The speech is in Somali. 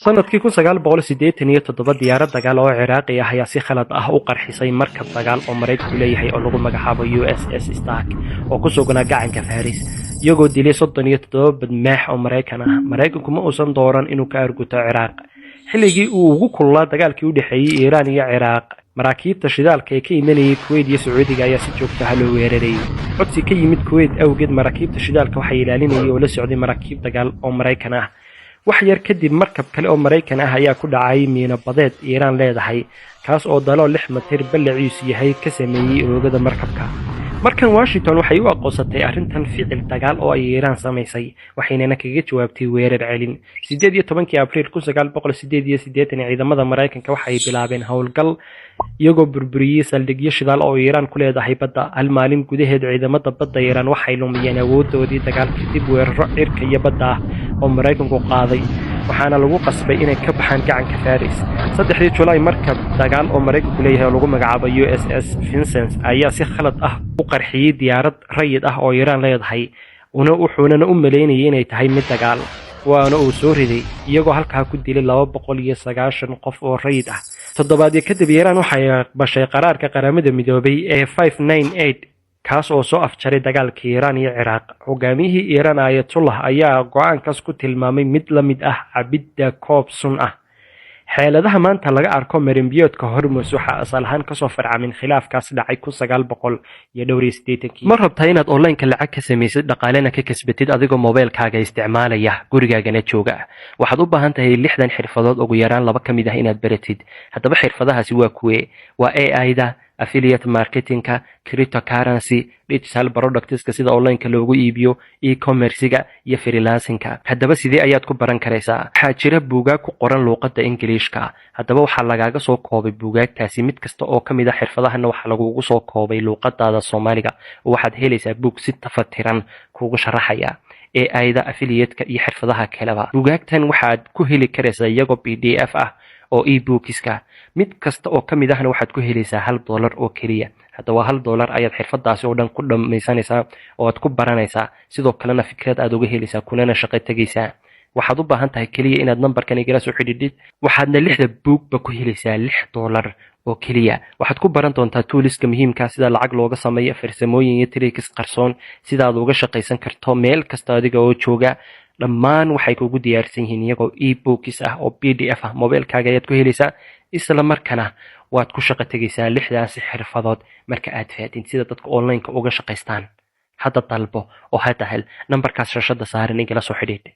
Sanadkii 1987, diyaarad dagaal oo Ciraaqi ah ayaa si khalad ah u qarxisay markab dagaal oo Maraykanku leeyahay oo lagu magacaabo USS Stark oo ku sugnaa gacanka Faris, iyagoo dilay 37 badmaax oo Maraykan ah. Maraykanku ma uusan dooran inuu ka arguto Ciraaq. Xilligii uu ugu kululaa dagaalkii u dhexeeyey Iiraan iyo Ciraaq, maraakiibta shidaalka ee ka imanayay Kuweyt iyo Sacuudiga ayaa si joogto ah loo weerarayay. Codsi ka yimid Kuweyt awgeed, maraakiibta shidaalka waxaa ilaalinayay oo la socday maraakiib dagaal oo Maraykan ah. Wax yar kadib, markab kale oo Maraykan ah ayaa ku dhacay miino badeed Iiraan leedahay, kaas oo dalool 6 mitir ballaciisu yahay ka sameeyey oogada markabka. Markan Washington waxay u aqoonsatay arrintan ficil dagaal oo ay Iiraan samaysay, waxaynana kaga jawaabtay weerar celin. 18-kii Abriil 1988, ciidamada Maraykanka waxay bilaabeen howlgal, iyagoo burburiyey saldhigyo shidaal oo Iiraan ku leedahay badda. Hal maalin gudaheed, ciidamada badda Iiraan waxay lumiyeen awoodoodii dagaal kadib weeraro cirka iyo badda ah oo Maraykanku qaaday, waxaana lagu qasbay inay ka baxaan gacanka Faris. 3-dii Julaay, markab dagaal oo Maraykanku leeyahay oo lagu magacaabo USS Vincennes ayaa si khalad ah u qarxiyey diyaarad rayid ah oo Iiraan leedahay, una wuxuunana u malaynayay inay tahay mid dagaal, waana uu soo riday, iyagoo halkaa ku dilay 290 qof oo rayid ah. Toddobaadyo kadib, Iiraan waxay aqbashay qaraarka Qaramada Midoobay ee 598, kaas oo soo afjaray dagaalka Iiraan iyo Ciraaq. Hogaamiyihii Iiraan, Ayatullah, ayaa go-aankaas ku tilmaamay mid la mid ah cabidda koob sun ah. Xeeladaha maanta laga arko marinbiyoodka Hormus waxaa asal ahaan kasoo farcamin khilaafkaas dhacay 1984-kii. Ma rabtaa inaad online-ka lacag ka samaysid, dhaqaalena ka kasbatid, adigoo mobeylkaaga isticmaalaya, gurigaagana jooga? Waxaad u baahan tahay 60 xirfadood ugu yaraan laba ka mid ah inaad baratid. Haddaba xirfadahaasi waa kuwe? Waa AI-da, affiliate marketingka, cryptocurrency, digital productska sida onlineka loogu iibiyo, e-commercega iyo freelancingka. Haddaba sidee ayaad ku baran karaysaa? Waxaa jira buugaag ku qoran luuqadda Ingiliishka. Haddaba waxaa lagaaga soo koobay buugaagtaasi mid kasta oo ka mid a xirfadahana waxaa lagugu soo koobay luuqadaada Soomaaliga, oo waxaad helaysaa buug si tafatiran kuugu sharaxaya AI-da, affiliate-ka iyo xirfadaha kaleba. Buugaagtan waxaad ku heli karaysaa iyagoo PDF ah oo e-bookska. Mid kasta oo ka mid ahna waxaad ku helaysaa $1 oo keliya. Haddaba $1 ayaad xirfadaasi oo dhan ku dhammaysanaysaa oo aad ku baranaysaa, sidoo kalena fikrad aad uga helaysaa, kunana shaqo tegaysaa. Waxaad u baahan tahay keliya inaad nambarkan igala soo xidhiidhid, waxaadna lixda buugba ku helaysaa $6 oo keliya. Waxaad ku baran doontaa toolska muhiimkaa, sida lacag looga sameeyo, farsamooyin iyo tricks qarsoon, sidaad uga shaqaysan karto meel kasta adiga oo jooga. Dhammaan waxay kugu diyaarsan yihiin iyagoo e-books ah oo PDF ah. Mobeylkaaga ayaad ku helaysaa, isla markana waad ku shaqo tegaysaa lixdaasi xirfadood marka aad fahatid sida dadka onlineka uga shaqaystaan. Hadda dalbo oo hadda hel. Nambarkaas shashada saaran igala soo xidhiidh.